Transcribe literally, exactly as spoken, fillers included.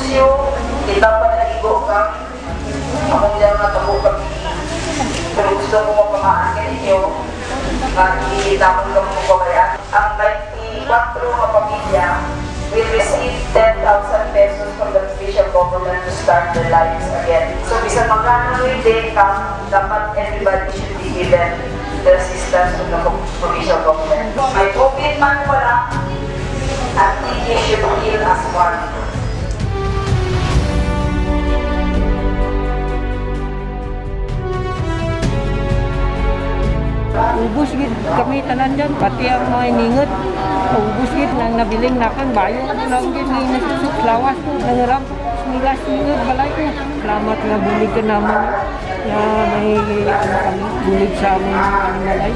Syo, kita pa naigo kang among dyan nga tabo kami. Pero gusto ko mapamaan kaninyo nga di namon kamo pabay-an. Ang twenty-four nga pamilya will receive ten thousand pesos from the provincial government to start their lives again. So, bisan magkano rin din ka, dapat everybody should be given the assistance from the provincial government. May COVID man wala, Antique should heal as one. Ubos gid kami tanan dyan, pati ang mga iningod. Ubos gid ang nabilin nakun, bayo lang gid nga nasuksok lawas ko, nangaram, sinilas-singod balay ko. Salamat nga bulig ka namun. Nga may, ano kami, bulig sa amun nga balay.